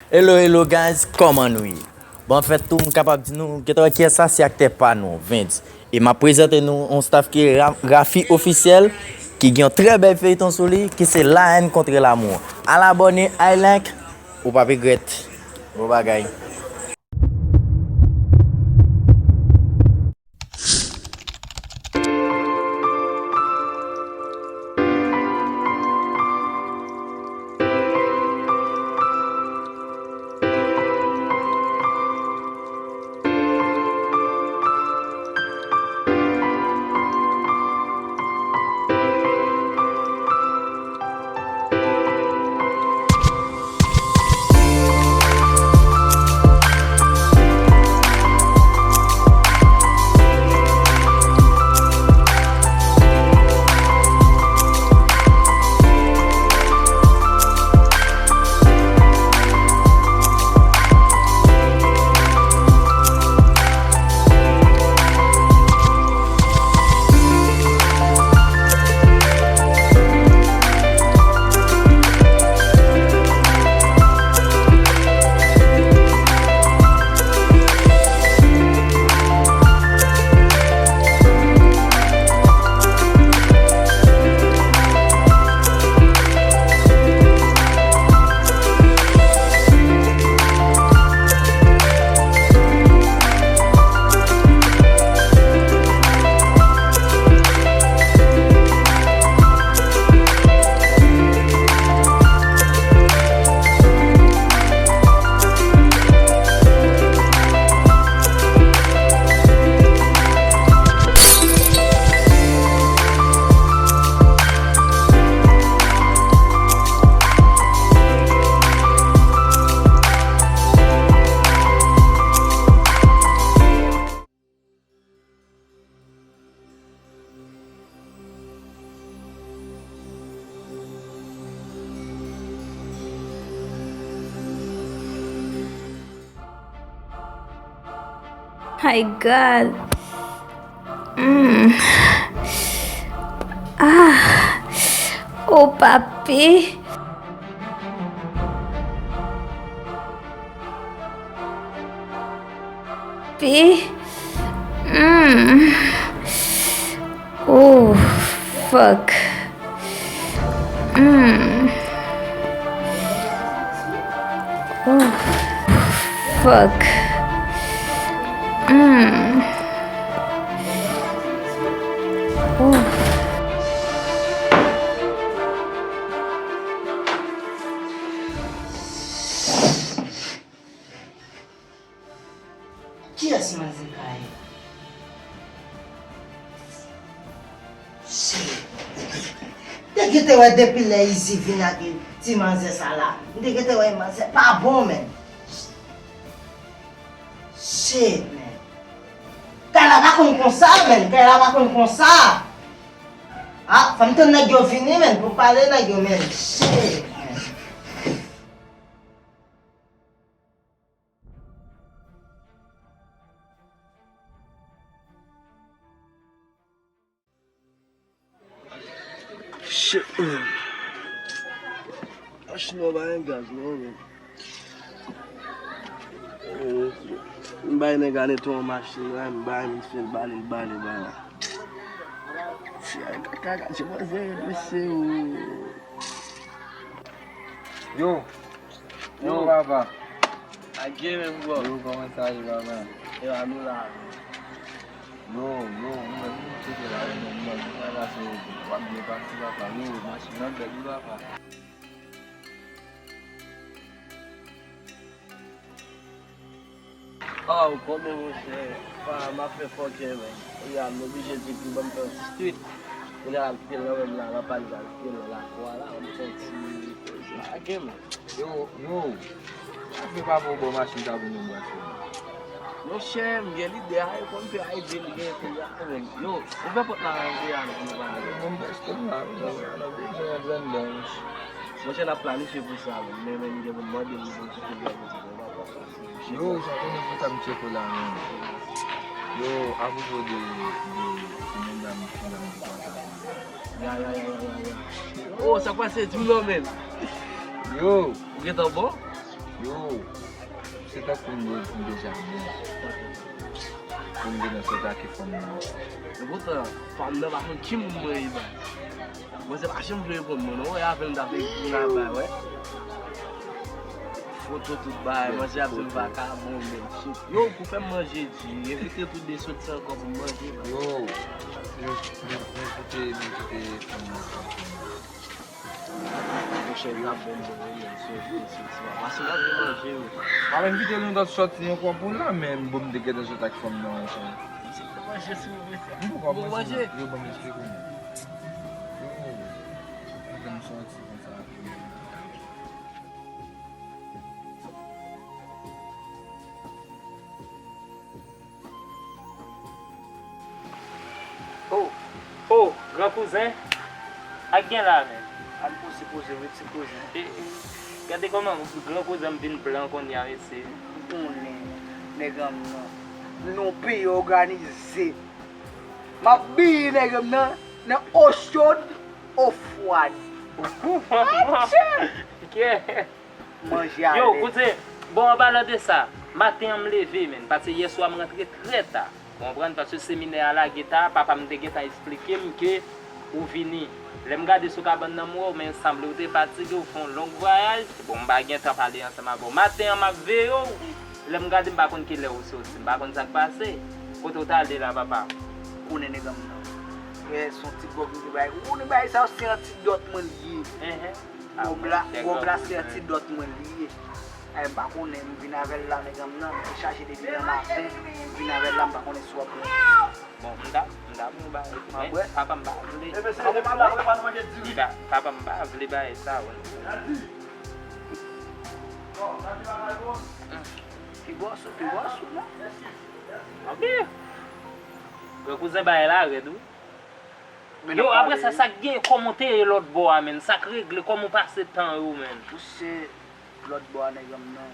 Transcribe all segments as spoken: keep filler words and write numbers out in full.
Hello, hello guys, kòman nou ye? Bon, anfèt, tou, m kapab di nou, gentan wè kiyès sa, se aktè pa nou, Vince. E m ap prezante nou yon staff ki Ra-, Rafi Officiel, ki gen yon trè bèl feyton sou li, ki se La haine contre l'amour. Al abòne, al like, ou p ap regrèt. Bon bagay. My God. Mm. Ah. Oh, papi. Pi. Mm. Oh, fuck. Mm. Oh, fuck. Mm. Oh. Kiyès manzè sa ye? Shit. M te gentan wè depi lè Izi vin ak ti manzè sa la. M te gentan wè manzè pa bon, menn. Shit, menn. Kay la pa konn konsa, menn. Kay la pa konn konsa. Ah, fò m tann nèg yo vini, menn, pou m pale nèg yo, menn. Shit, menn. Shit, man. Machin nan pa gen gaz, non, man. M bay nèg la netwaye machin la, m bay misye l bale, l bale, bale. Shit, ay, kaka, se manzè, mesye, o. Yo. Yo, papa. A gen menm, bro. Yo, kòman sa ye, papa? E pa nou la. Yo, yo, mwen, mwen, cheke la, mwen, mwen, mwen, mwen, pase, w ap byen pase, papa. Yo, machin nan bèl, wi, papa. Oh, ou konnen, monchè, pa, m ap fè fòkè, men. Kounye a, m oblije di pou ban m fè yon ti street. Kounye a, l kite l nan men m la, l ap pale, l kite l nan lakou a la, m fè ti koze. A gen, men. Yo, yo, sa fè pa bon bò machin sa pou nou branche, men. Monchè, m gen lide a, e konn fè a ede m gen kounye a, men. Yo, ouvè pòt la, antre a, nou pale. Bon, m prèske la, nou pale, nou bezwen antre anndan, monchè. Monchè, n ap planifye pou sa, men, men, men, m gen pou m mande m pou m tcheke byen pou ti bò. Yo, sa konnen pou ta m tcheke la, men. Yo, apwopo de, de, de medam, medam ki konsa. Ya, ya, ya, ya, ya, ya. Oh, sa k pase, di m non, men. Yo. Ou gentan bon? Yo, se tankou m de- m deja bon. Pou m vin nan sòt ak fanm nan. Epoutan, fanm nan pa konn ki moun mwen ye, bay. Mwen se pa janm vle reponn mwen, non, wè, avè l m ta fè pou la bay, wè. Foto tout bay, manje ap di m vakabon, men shit. Yo, pou fè m manje di, envite tout de soti ankò pou m manje, bay. Yo, men, men, men kite, men kite fanm nan. Monchè, l ap bon, bon, wi, men si w vle, si, si w ap pase, w ap vin manje, wi. M ap envite nou t ap sòti ankò pou la, men bon, m te gentan sòti ak fanm nan, monchè. Manje, si w vle. M poko ap manje. Yo, ban m eksplike w. Yo, m sòti konsa. Oh, oh, gran kouzen. Sa k gen la menm? Al poze, poze, wi, ti kouzen. E, e, gade kòman gran kouzen m vin blan kounye a, mesye. M konnen, nèg an m nan. Nou nan yon peyi òganize. M ap biye nèg an m nan, nan eau chaude, eau froide. Atchè! Kè. Manje a lè. Yo, kouzen, bon, an palan de sa, maten an m leve, menn, paske yè swa m rantre trè ta. Ou konprann? Paske seminè a lage ta, papa m te gentan eksplike m ke ou vini. Lè m gade sou kabann nan, m wè w, men sanble w te fatige, w fè yon long vwayaj. Bon, m pa gen tan pale ansanm avè w. Maten an, m ap veye w. Lè m gade, m pa konn kilè w soti, m pa konn sa k pase. Kote w t ale la, papa? Konnen nèg an m nan. Frè, se yon ti gwòg m te bay. Ou konnen bagay sa yo, se antidòt mwen li ye. Gwòg la, gwòg la se antidòt mwen li ye. Ay, m pa konnen, m vin avè l la, nèg an m nan, m te chaje depi nan maten, m vin avè l la, m pa konnen si w ap bwè. Bon, m ta, m ta bon bagay tou, men papa m pa vle. M ta, papa m pa vle bagay sa, wi. Pi bòs ou, pi bòs ou, non? Ok. Gran kouzen bagay la rèd, wi. Yo, apre sa, sa k gen, kòman w te ye lòt bò a, menn? Sa k regle, kòman w pase tan yo, menn? Monchè, lòt bò a, nèg an m nan,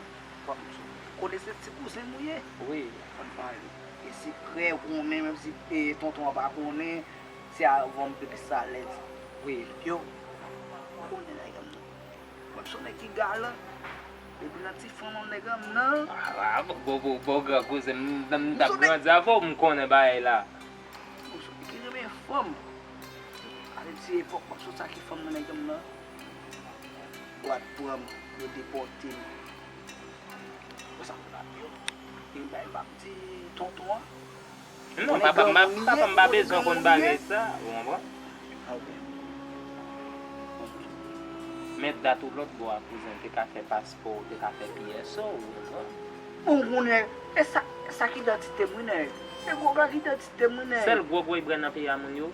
fò m di w. Kote se ti kouzen m ou ye? Wi. Fò n pale. E sekrè, ou konnen, menm si, e, tonton an pa konnen, se avè w m pi plis alèz. Wi. Yo, ou konnen nèg an m nan. Mwen se yon nèg ki galan. Depi nan ti fanm an nèg an m nan. Ah, bon, bon, bon, bon, gran kouzen, m, m, m t ap grandi avè w, m konnen bagay la. Mwen se yon nèg ki renmen fanm. Ale ti epòk, mwen se sa ki fanm nan nèg an m nan. Yo pa t pran m, yo depòte m. Mwen sa m la, yo. Yo bay m ap di tonton an. Non, papa m pa, papa m pa bezwen konn bagay sa, ou konprann? Men dat ou lòt bò a, kouzen, ou te ka fè paspò, ou te ka fè P S O, ou konprann? Ou konnen, e sa, sa k idantite m, wi, nèg. E gwòg la k idantite m, wi, nèg. Sèl gwòg w wè nan peyi a moun yo.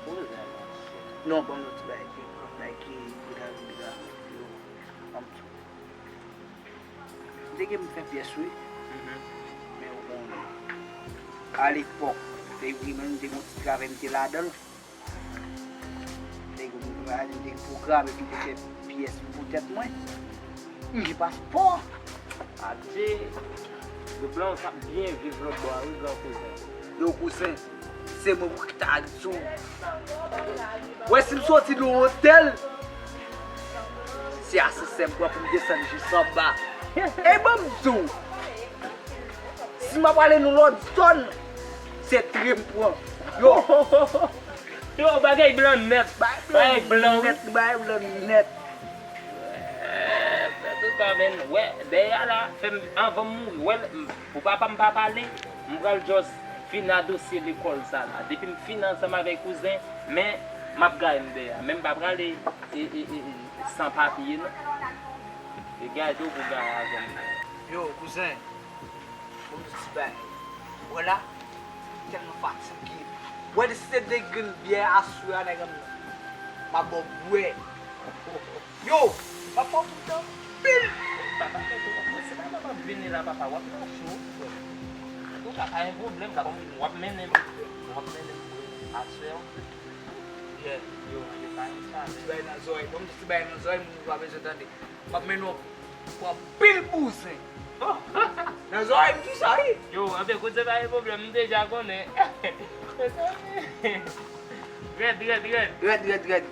Kouzen, monchè. Non, ban m yon ti bagay ki, bagay ki, ki ta vin, ki ta vin, yo. Ban m di w. M te gen pou m fè pyès wi. Men ou konnen. Alepòk, te vre menm m te gen yon ti travay m te ladan l. M te gen yon travay, m te pwograme pou m te fè pyès pou tèt mwen. M gen paspò. Adje! Yo blan yo t ap byen viv lòt bò a wi, gran kouzen. Yo kouzen, se mwen pou ki ta di w. Wè si m soti nan yon otèl, se asansè m pran pou m desann jis anba. E ban m di w, si m ap prale nan lòt zòn, se tren m pran. Yo! Yo, bagay blan nèt. Bagay blan nèt, bagay blan nèt. Antouka, menn, wè, dèyè a la, fè m, anvan m mouri, wè, m, pou papa m pa pale, m pral just fin a dosye lekòl sa la. Depi m fin ansanm avèk kouzen, men m ap gaye m dèyè. Men m pa prale e, e, e, e, san papye, non. E gaye tou pou gaye avè m. Yo, kouzen, Bon, m di ti bagay. Wè la, m tèlman fatige. Wè, si se de grenn byè aswè a, nèg an m nan. M ap ba w bwè. Yo, m ap fè w tout tan pil. Papa, mwen se papa m ap vini la, papa. W ap nan cho, frè. Antouka, pa gen pwoblèm, w ap mennen m, w ap mennen m aswè. Yeah, yo, yo, pa gen sa, men. Ti bagay nan zòrèy. Bon, m di ti bagay nan zòrèy, moun yo pa bezwen tande. M ap mennen w pran pil bouzen. Nan zòrèy m di sa wi. Yo, anben, kote pa gen pwoblèm, m deja konnen. Rèd, rèd, rèd. Rèd, rèd, rèd.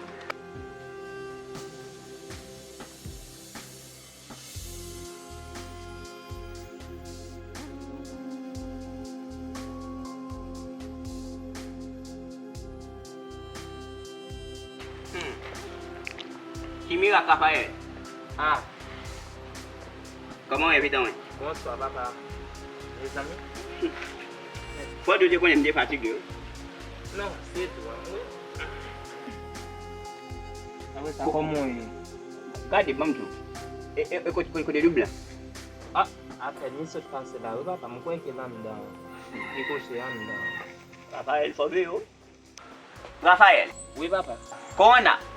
Mirak Raphaël. Ah. Kòman w ye, pitit mwen? Bonswa, papa. Mezanmi. Fò w te konnen m te fatige, wi. Non, se dwa m, wi. Apre sa, kòman w ye? Gade, ban m di w. E, e, e kote, kote, kote doub lan? Ah, apèn li sot pase la, wi, papa. M kwè ke l anndan. Li kouche anndan. Raphaël, fòme yo. Raphaël. Wi, papa. Kòman w ye?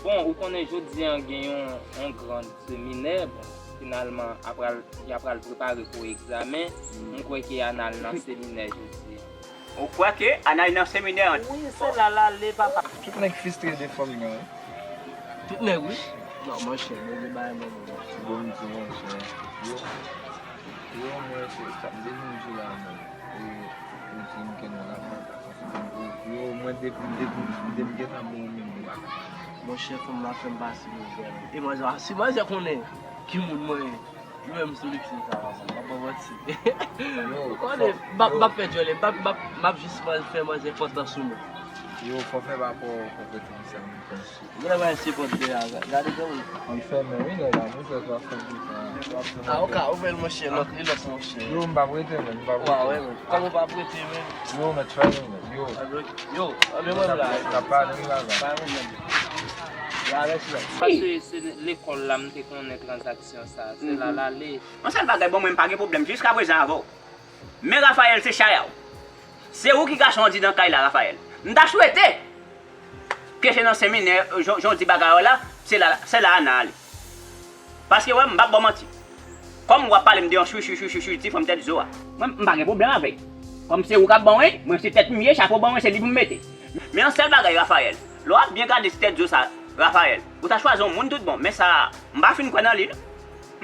Bon, ou konnen jodi a gen yon, yon gran seminè, bon, finalman, apral, y apral prepare pou egzamen. M kwè ke a n al nan seminè jodi a. Ou kwè ke a n al nan seminè an? Wi, se la l ale, papa. Tout nèg fistre de fanmi an, wi. Tout nèg, wi. Non, monchè, bon, gen bagay mwen, mwen. Bon, m di, monchè. Yo, yo, mwen, se sa m te vin di la, mwen. E, yo di m ke non, la, mwen, yo, mwen, depi, depi, depi m gentan bon, mwen, mwen. Monchè, fanm la fè m pase mizè. E manzè, si manzè konnen ki moun mwen ye, li menm sou lipsin sa, papa, m ap ba w manti. Ou konnen, m ap, m ap fè djòlè, m ap, m ap, m ap jis fè manzè enpòtan sou mwen. Yo, fò fè pa pou, pou fè ti sa, mwen panse. Gen lè mwen sipòte a, gade kòman. Li fèmen, wi, nèg la, mwen fè twa fè di sa. Ah, ou ka ouvè l, monchè, lòt li lòt, monchè. Yo, m p ap rete, menm, m p ap rete. Wa, wè, menm. Kòman w p ap rete, menm? Yo, mèt fèmen, menm. Yo. Yo, anben mwen la. N ap pale, wi, la, la. Pa yon menm. La, mèsi, la. Paske se lekòl la, m te konnen tranzaksyon sa. Se la, l ale. Yon sèl bagay, bon, mwen, m pa gen pwoblèm jiskaprezan avè w. Men Raphaël, se chaya w. Se ou ki gason andidan kay la, Raphaël. M ta swete ke se nan seminè, jan, jan w di bagay yo la, se la, se la a n a ale. Paske, wè, m p ap ba w manti. Kòm w ap pale m de yon chwi, chwi, chwi, chwi, chwi, ti fanm tèt zo a. Mwen, m pa gen pwoblèm avè l. Kòm se ou k ap ban mwen, mwen se tèt m ye, chapo ban mwen, se li pou m mete. Men yon sèl bagay, Raphaël. Lè w ap byen gade ti tèt zo sa, Raphaël, ou ta chwazi yon moun tout bon, men sa, m pa fin kwè nan li, non.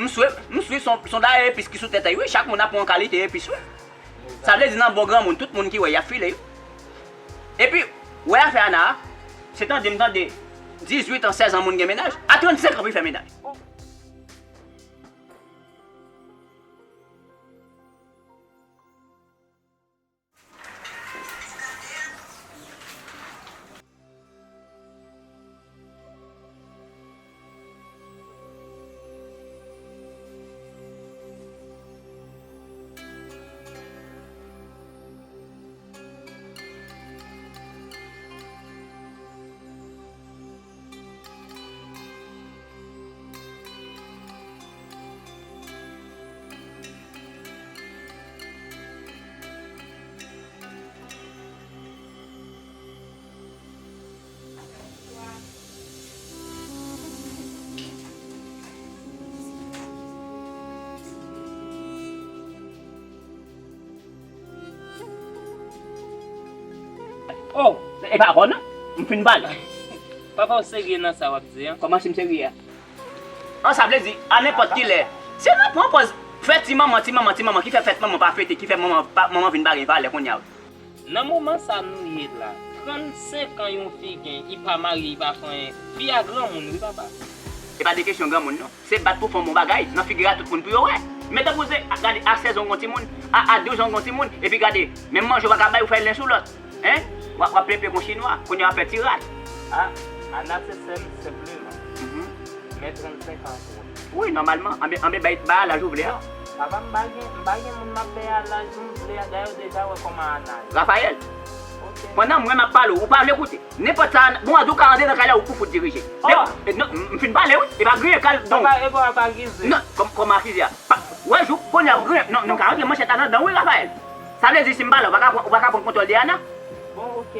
M swe, m swe son, son dayè epis ki sou tèt li, wi, chak moun ap pran yon kalite epis, wi. Sa vle di nan bon granmoun, tout moun ki wè, y ap file, wi. Epi, wè afè Ana a, se tande m tande dizuit an, sèz an moun gen mennaj, a trannsenk an pou l fè mennaj. Oh, e pa vre non. M fin pale. Papa, w serye nan sa w ap di a? Kòman si m serye a? An, sa vle di, a nenpòt ki lè, si nou pran pòz fè ti manman, ti manman, ti manman, ki fè fèt manman pa fete, ki fè manman pa, manman vin pa gen valè kounye a. Nan moman sa nou ye la, trannsenk an yon fi gen, li pa marye, li pa fè anyen, fi a granmoun wi, papa. Se pa de kesyon granmoun non. Se bat pou fè yon bon bagay nan figi a tout moun pou yo wè. Men tankou se, gade, a sèz an w gen yon timoun, a, a douz an w gen yon timoun, epi gade, menm manje w pa ka bay, ou fè len sou lòt. Hein? W ap, w ap plenplen kon chinwa, kounye a w ap fè ti rad. Ah, Ana se sè m senpleman. Mhm. Men trannsenk an twòp. Wi, nòmalman, anben, anben bay, bay a laj ou vle a. Non, papa, m pa gen, m pa gen moun m ap bay a laj m vle a, dayè w deja wè kòman Ana ye. Raphaël, ok, pandan mwen m ap pale w, ou pa vle koute. Nenpòt sa, bon, an tou ka, antre nan kay la, ou pou fout dirije. Oh! E, non, m, m fin pale, wi. E pa griyen kal, non. Papa, e pa, pa akize. Non, kòm, kòm akize a. Pa, wè, jou, kounye a, griyen, non, non, ka rantre manchèt la nan dan, wi, Raphaël. Sa vle di, si m pa la, ou pa ka pran, ou pa ka pran kontwòl de Ana? Bon, ok,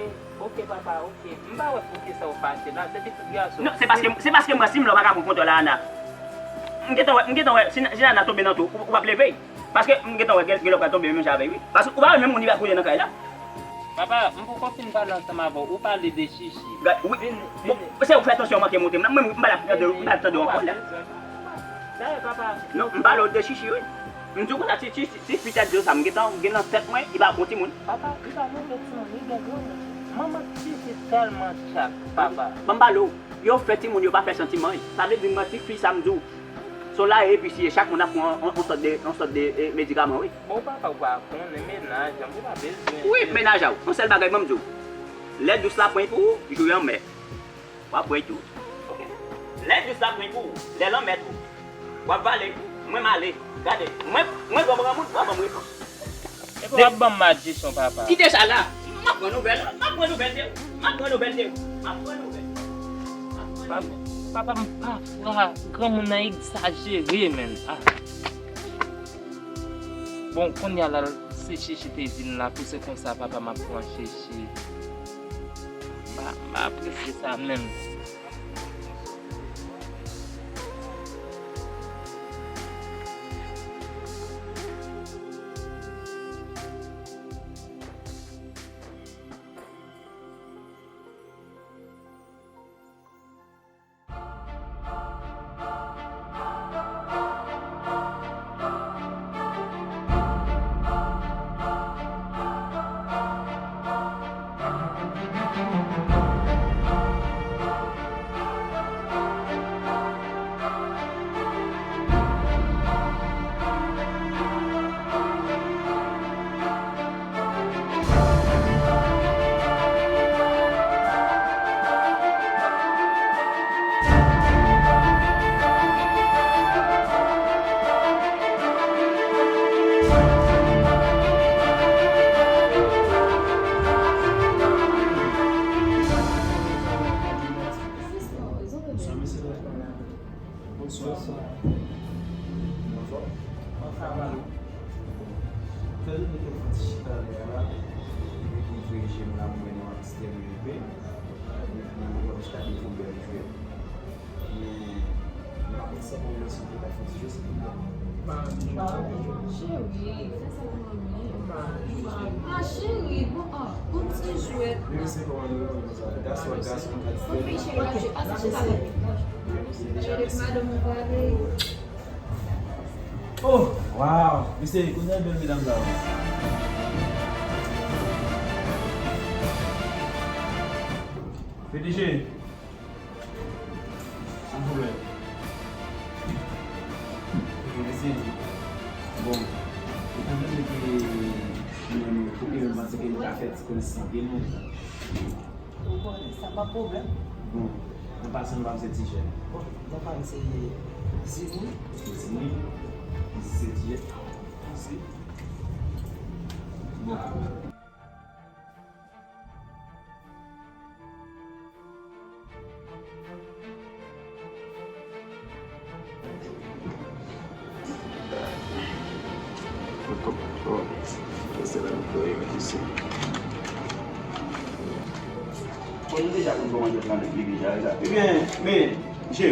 ok, papa, ok. M pa wè poukisa w fache la, se pitit gason. Non, se paske, se paske m wè si m la, ou pa ka pran kontwòl a Ana. M gentan wè, m gentan wè, si, si Ana tonbe nan twou, ou, ou p ap leve. Paske m gentan wè, gen, gen lè w pral tonbe menm jan avè l, wi. Paske ou pa wè menm moun li pral koute nan kay la. Papa, m poko fin pale ansanm avè w, ou pale de Chichi. Gad, wi. Vini, bon, vini. Se ou k fè tansyon manke monte m nan, mwen, m pa t ap tande, m pa t ap tande w ankò la. Dayè, papa. Non, m pale w de Chichi, wi. M di w konsa, ti, ti, ti, ti fi tèt zo sa, m gentan gen nan tèt mwen, li pa bon timoun. Papa, li pa move timoun, li gen granmoun. Manman ti fi tèlman tchak, papa. Ban m pale w, yo fè timoun, yo pa fè santiman, wi. Sa vle di, mwen, ti fi sa, m di w, se yon laye epis li ye, chak moun ap pran yon, yon, yon sòt de, yon sòt de, eh, medikaman, wi. Bon, papa, ou pa konnen mennaj an, ou pa bezwen. Wi, mennaj a w. Yon sèl bagay, ban m di w. Lè dous la pran pou ou, jou anmè. W ap wè tou. Ok. Lè jis la pran pou ou, lè lanmèd ou, w ap vale, mwen m ale. Gade, mwen, mwen granmoun, w ap ban m repons. Epi w ap ban m maledisyon, papa. Kite sa la. M ap pran nouvèl, m ap pran nouvèl de ou. M ap pran nouvèl de ou. M ap pran nouvèl. M ap pran nouvèl. Papa, m pa fwa, granmoun nan egzajere, menn. Ah. Bon, kounye a la, se Chichi te vin la, pou se konsa papa m ap pran Chichi. M pa, m pa apresye sa menm. Bonswa. Bonswa. Anfòm? Anfòm. Fè nou mete yon ti chita lè a la. Epi voye je m la pou wè nou ak Stèm enpe. Epi nou wè chita de fon bèl jwèt. Men, m pa konn sa pou mwen si w te ka fè ti jwe, silvouplè. Cheri, fè sa pou mwen. Ah, cheri, bon, ah, bon ti jwèt. Wi, se kòman nou rele konsa. That's what, that's what, that's what. Ok, cheri, pase chita la. Madanm mwen pale. Oh, wow! Mesye, kote bèl medam sa yo? P D G. San pwoblèm. Ok, mesye. Bon, etan done ke nou menm, nou kote menm, panse ke nou ka fè ti konesans antre nou. Ou konnen, sa pa pwoblèm. Bon, an pasan, nou pa bezwen ti jèn. Bon, non pa m se Zini. Zini. Isi se ti jèn. Isi. Bon. Bon, nou deja konn kòman jwèt la nèt li deja, e sa. Ebyen, men, mesye,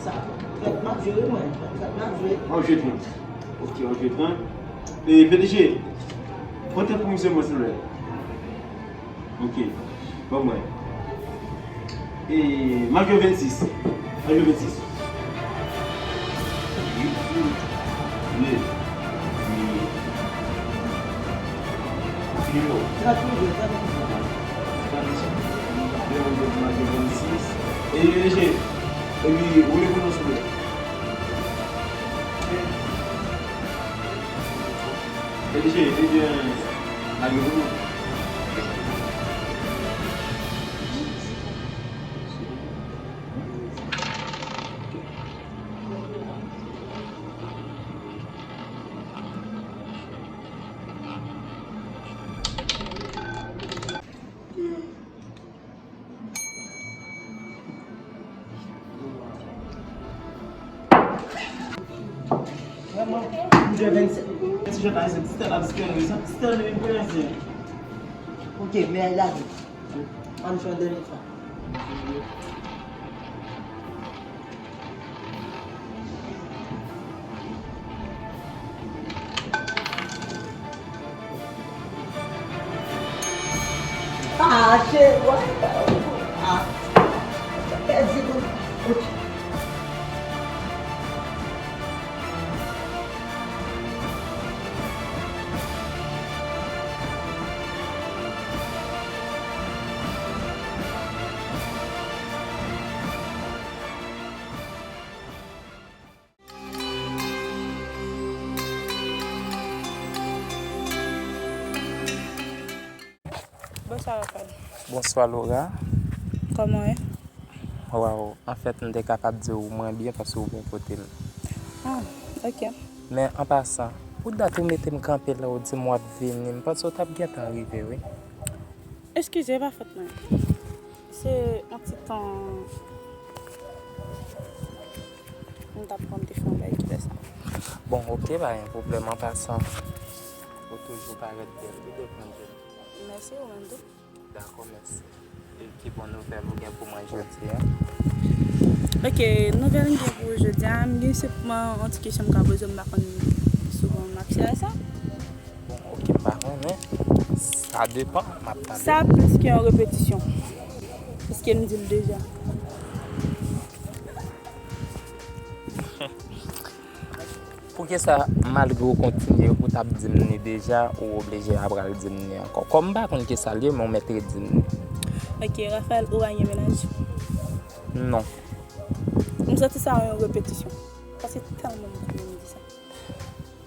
Sa, trèt m ap jwe, wi, mwen. Trèt m ap jwe. W ap jwe trèt. Ok, w ap jwe trèt. E, P D G, pran trèt pou misye, mwen, silvouplè. Ok. Ban mwen. E, m ap jwe vennsis. M ap jwe vennsis. Wi. Wi. Wi. Wi. Trant mil, trant mil. Trant mil. Vennsis. E, e, e, epi, woule pou nou, silvouplè. P D G, ebyen, lage pou nou. Vrèman, m jwe vennsenk. Ti jèn pa jwenn, ti tèl ap scanner, sa ti tèl li vin konnen se. Ok, men al lage. Ann fè yon dènye fwa. Ah, cheri, wè, ah, pèdi pou, pou Sa va, Fred? Bonswa, Laura. Kòman w ye? Waw, anfèt, m te kapab di w mwen byen paske w vin kote m. Ah, ok. Men, an pasan, pou dat ou mete m kanpe la, ou di m w ap vini, m panse w t ap gentan rive, wi. Eskize, e pa fòt mwen. Se yon ti tan m t ap pran, m te fè yon bagay ki fè sa. Bon, ok, pa gen pwoblèm, an pasan. Ou toujou parèt bèl, wi, devan m. Mèsi, ou menm tou. Dakò, mèsi. E ki bon nouvèl ou gen pou mwen jodi a? Ok, nouvèl m gen pou ou jodi a, m gen senpman yon ti kesyon m ka poze w, m pa konn si w gen akse a sa. Bon, ok, m pa konnen. Sa depann, m ap tande. Sa plis ke yon repetisyon. Piske m di l deja. Poukisa, malgre w kontinye, ou t ap di m li deja, ou oblije apral di m li ankò? Kòm m pa konn kisa l ye, men w mèt redi m li. Ok, Raphaël, ou pa gen mennaj? Non. M santi sa yon repetisyon. Paske tèlman m konnen m di sa.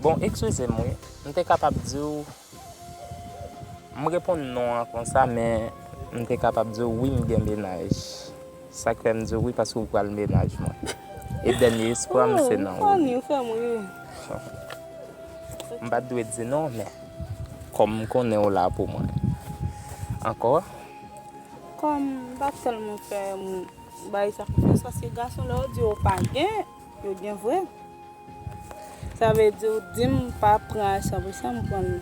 Bon, eskize m, wi. M te kapab di w, m reponn non an konsa, men m te kapab di w wi, m gen mennaj. Sa k fè m di w wi, paske w pral mennaj mwen. E dènye espwa m se nan ou. Oh, funny, ou fè m ri. M pa t dwe di non, men kòm m konnen w la pou mwen ankò. Kòm m pa tèlman fè m bay sa konfyans, paske gason lè yo di yo pa gen, yo gen vre. Sa vle di w di m pa pran a san pou san, m pran l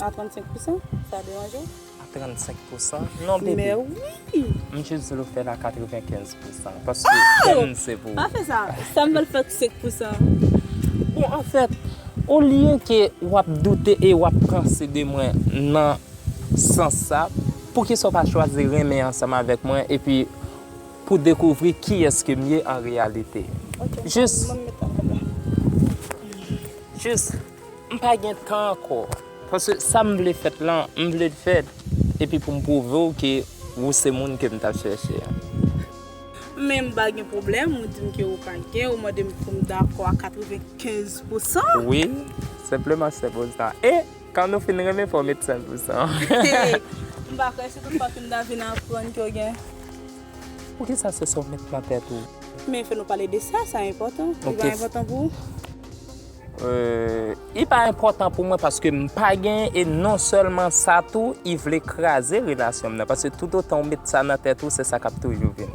a trannsenk pou san, sa deranje w? A trannsenk pou san? Non, baby. Men wi! M jis di l ou fè l a katrevenkenz pou san, paske tèm se pou ou. Pa fè sa! Sa m pral fè ak senk pou san? Bon, anfèt, olye ke w ap doute e w ap panse de mwen nan sans sa, poukisa w pa chwazi renmen ansanm avèk mwen epi pou dekouvri kiyès ke m ye an reyalite? Ok, jis, mwen mete ansanm la. Jis, m pa gen tan ankò. Paske sa m vle fèt lan, m vle l fèt. Epi pou m pwouve w ke ou se moun ke m t ap chèche a. Men m pa gen pwoblèm, ou di m ke ou pa gen, ou mande m pou m dakò a katrevenkenz pou san. Wi, senpleman se pou sa. E Kan nou fin renmen, fò w met senk pou san. M pa kwè, si tout fwa ke m ta vin aprann ke w gen. Poukisa se sa w met nan tèt ou? Men fò nou pale de sa, sa enpòtan. Li pa enpòtan pou ou? Euh, li pa enpòtan pou mwen paske m pa gen, e non sèlman sa tou, li vle kraze relasyon m nan. Paske toutotan w met sa nan tèt ou, se sa k ap toujou vin.